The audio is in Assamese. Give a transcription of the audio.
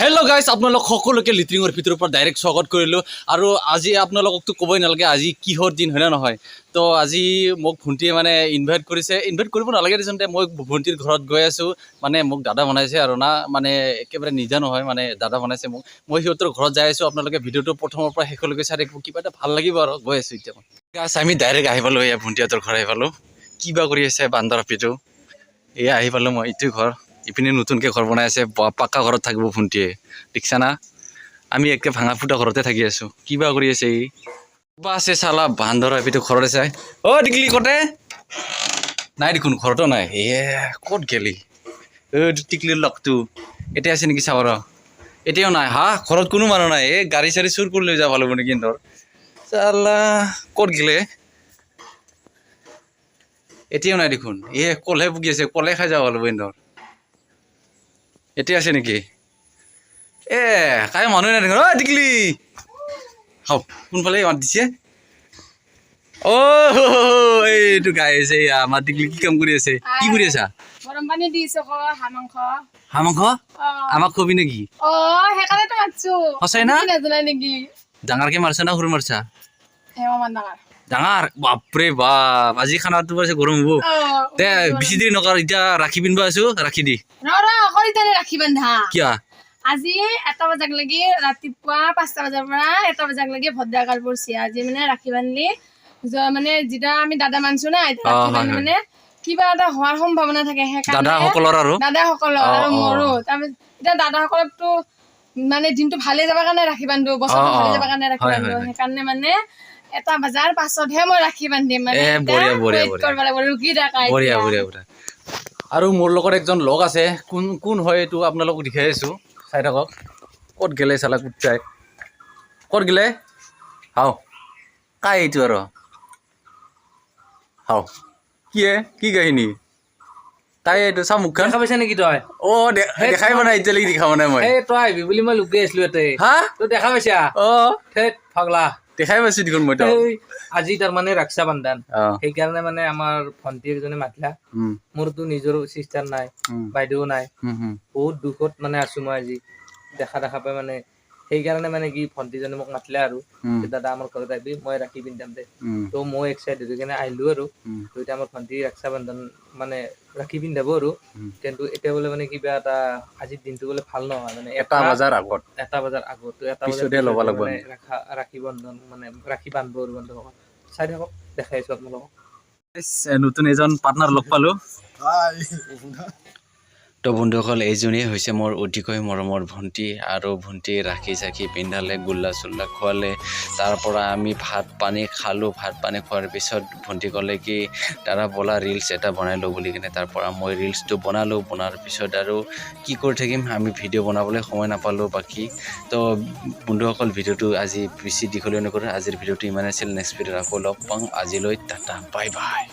হেল্ল' গাইজ, আপোনালোক সকলোকে লিট্ৰিঙৰ ভিতৰৰ পৰা ডাইৰেক্ট স্বাগত কৰিলোঁ। আৰু আজি আপোনালোককতো ক'বই নালাগে আজি কিহৰ দিন, হয়নে নহয়? তো আজি মোক ভণ্টিয়ে মানে ইনভাইট কৰিছে। ইনভাইট কৰিব নালাগে দেচোন। মই ভণ্টিৰ ঘৰত গৈ আছোঁ। মানে মোক দাদা বনাইছে আৰু না, মানে একেবাৰে নিজা নহয়, মানে দাদা বনাইছে মোক। মই সিহঁতৰ ঘৰত যাই আছোঁ। আপোনালোকে ভিডিঅ'টো প্ৰথমৰ পৰা শেষলৈকে চাই থাকিব, কিবা এটা ভাল লাগিব। আৰু গৈ আছোঁ এতিয়া মই। গাইজ, আমি ডাইৰেক্ট আহি পালোঁ। এয়া ভণ্টিহঁতৰ ঘৰ আহি পালোঁ। কিবা কৰি আছে বান্দৰ আপিটো। এয়া আহি পালোঁ মই। ইটো ঘৰ, ইপিনে নতুনকৈ ঘৰ বনাই আছে। পাক্কা ঘৰত থাকিব ভণ্টিয়ে, দেখিছা না? আমি একে ভাঙা ফুটা ঘৰতে থাকি আছোঁ। কিবা কৰি আছে ই? কিবা আছে চালা বান্দৰ আপিটো ঘৰত আছে। অ' টিকলি কতে? নাই দেখোন, ঘৰতো নাই। এ ক'ত গেলি? এইটো টিকলিৰ লগটো এতিয়া আছে নেকি চাব ৰ। এতিয়াও নাই। হা, ঘৰত কোনো মানুহ নাই। এই গাড়ী চাড়ী চুৰ কৰি লৈ যাব লাগিব নেকি সিহঁতৰ? চালা ক'ত গেলে? এতিয়াও নাই দেখোন। এ কলহে পকি আছে, কলে খাই যাব লাগিব সিহঁতৰ। এতিয়া আছে নেকি? এ কাই মানুহ নাই দেখোন। অ টিকলি, হাও, কোনফালে মাত দিছে? অ' এইটো গাই আছে। এয়া আমাৰ টিকলি কি কাম কৰি আছে? কি কৰি আছা? গৰম পানী দিছো ক, হাঁহ মাংস। হাঁহ মাংস? অ। আমাক খবি নেকি? অ, সেইকাৰণেতো মাতছো। সঁচাই না? তুমি নাজানা নেকি? ডাঙৰকে মাৰছা না সৰু মাৰছা? ইমান ডাঙৰ। ডাঙৰ? বাপৰে বাপ, আজি খানাটো পাইছে গৰম হ'ব। অ। দে, বেছি দেৰি নকৰ। এতিয়া ৰাখি পিন্ধিব আছো, ৰাখি দি। ৰ ৰ, কৰি তাৰে ৰাখি বান্ধা। কিয়? আজি 1 বজাক লাগি, ৰাতিপুৱা 5টা বজাৰ পৰা 1 বজাক লাগি ভদ্ৰাকাল পৰিছে। আজি মানে ৰাখি বান্ধলি মানে যেতিয়া আমি দাদা মানছো না এতিয়া, ৰাখি বান্ধি মানে কিবা এটা হোৱাৰ সম্ভাৱনা থাকে, সেইকাৰণে। দাদাসকলৰ আৰু? দাদাসকলৰ আৰু মোৰো। তাৰপিছত এতিয়া দাদাসকলকতো মানে দিনটো ভালে যাবৰ কাৰণে ৰাখি বান্ধো, বছৰটো ভালে যাবৰ কাৰণে ৰাখি বান্ধো। সেইকাৰণে মানে 1 বজাৰ পাছতহে মই ৰাখি বান্ধিম মানে। এ, এতিয়া বঢ়িয়া, বঢ়িয়া, wait বঢ়িয়া। কৰিব লাগিব, ৰখি থাকা বঢ়িয়া। এতিয়া। বঢ়িয়া বঢ়িয়া। আৰু মোৰ লগত এজন লগ আছে। কোন কোন হয় এইটো আপোনালোকক দেখাই আছোঁ, চাই থাকক। ক'ত গেলে চালা কুটচাই? ক'ত গেলে? হাও, কাই এইটো আৰু? হাও, কি হে, কি কাহিনী? তাই এইটো চা মুখখন। দেখা পাইছা নেকি তই? অ, দেখাই পোৱা নাই এতিয়ালৈকে, দেখাব নাই মই। এই তই আহিবি বুলি মই লুকাই আছিলো ইয়াতে। হা? তই দেখা পাইছা? অ। থেত ফাগলা। দেখাই পাইছো দেখোন মই তো। এই, আজি তাৰমানে ৰক্ষা বন্ধন। সেইকাৰণে মানে আমাৰ ভণ্টি এজনে মাতিলা। মোৰতো নিজৰ চিষ্টাৰ নাই, বাইদেউ নাই। উম, উম। বহুত দুখত মানে আছো মই আজি। দেখা দেখা পাই মানে সেইকাৰণে মানে কি ভণ্টিজনে মোক মাতিলে আৰু যে দাদা, আমাৰ ঘৰত আহিবি, মই ৰাখি পিন্ধাম দে। তো মই এক্সাইটেড হৈ কিনে আহিলো আৰু। তো এতিয়া আমাৰ ভণ্টি ৰক্ষা বন্ধন মানে ৰাখি পিন্ধাব আৰু। কিন্তু এতিয়া বোলে মানে কিবা এটা আজিৰ দিনটো বোলে ভাল নহয় মানে। 1 বজাৰ আগত। 1 বজাৰ আগত, তো 1 বজাৰ পিছতহে ল'ব পিছত লাগিব মানে আমি। ৰাখি বন্ধন মানে ৰাখি বান্ধব আৰু বন্ধুসকল, চাই থাকক, দেখাই আছো আপোনালোকক। নতুন এজন পাৰ্টনাৰ লগ পালো। তো বন্ধুসকল, এইজনেই হৈছে মোৰ অতিকৈ মৰমৰ ভণ্টি। আৰু ভণ্টিয়ে ৰাখি চাখি পিন্ধালে, গোল্লা চোল্লা খোৱালে। তাৰ পৰা আমি ভাত পানী খালোঁ। ভাত পানী খোৱাৰ পিছত ভণ্টি ক'লে কি দাদা, ব'লা ৰিলচ এটা বনাই লওঁ বুলি কিনে। তাৰ পৰা মই ৰিলচটো বনালোঁ। বনোৱাৰ পিছত আৰু কি কৰি থাকিম, আমি ভিডিঅ' বনাবলৈ সময় নাপালোঁ বাকী। তো বন্ধুসকল, ভিডিঅ'টো আজি বেছি দীঘলীয়া নকৰোঁ। আজিৰ ভিডিঅ'টো ইমানেই আছিল। নেক্সট ভিডিঅ'ত আকৌ লগ পাম। আজিলৈ টাটা, বাই বাই।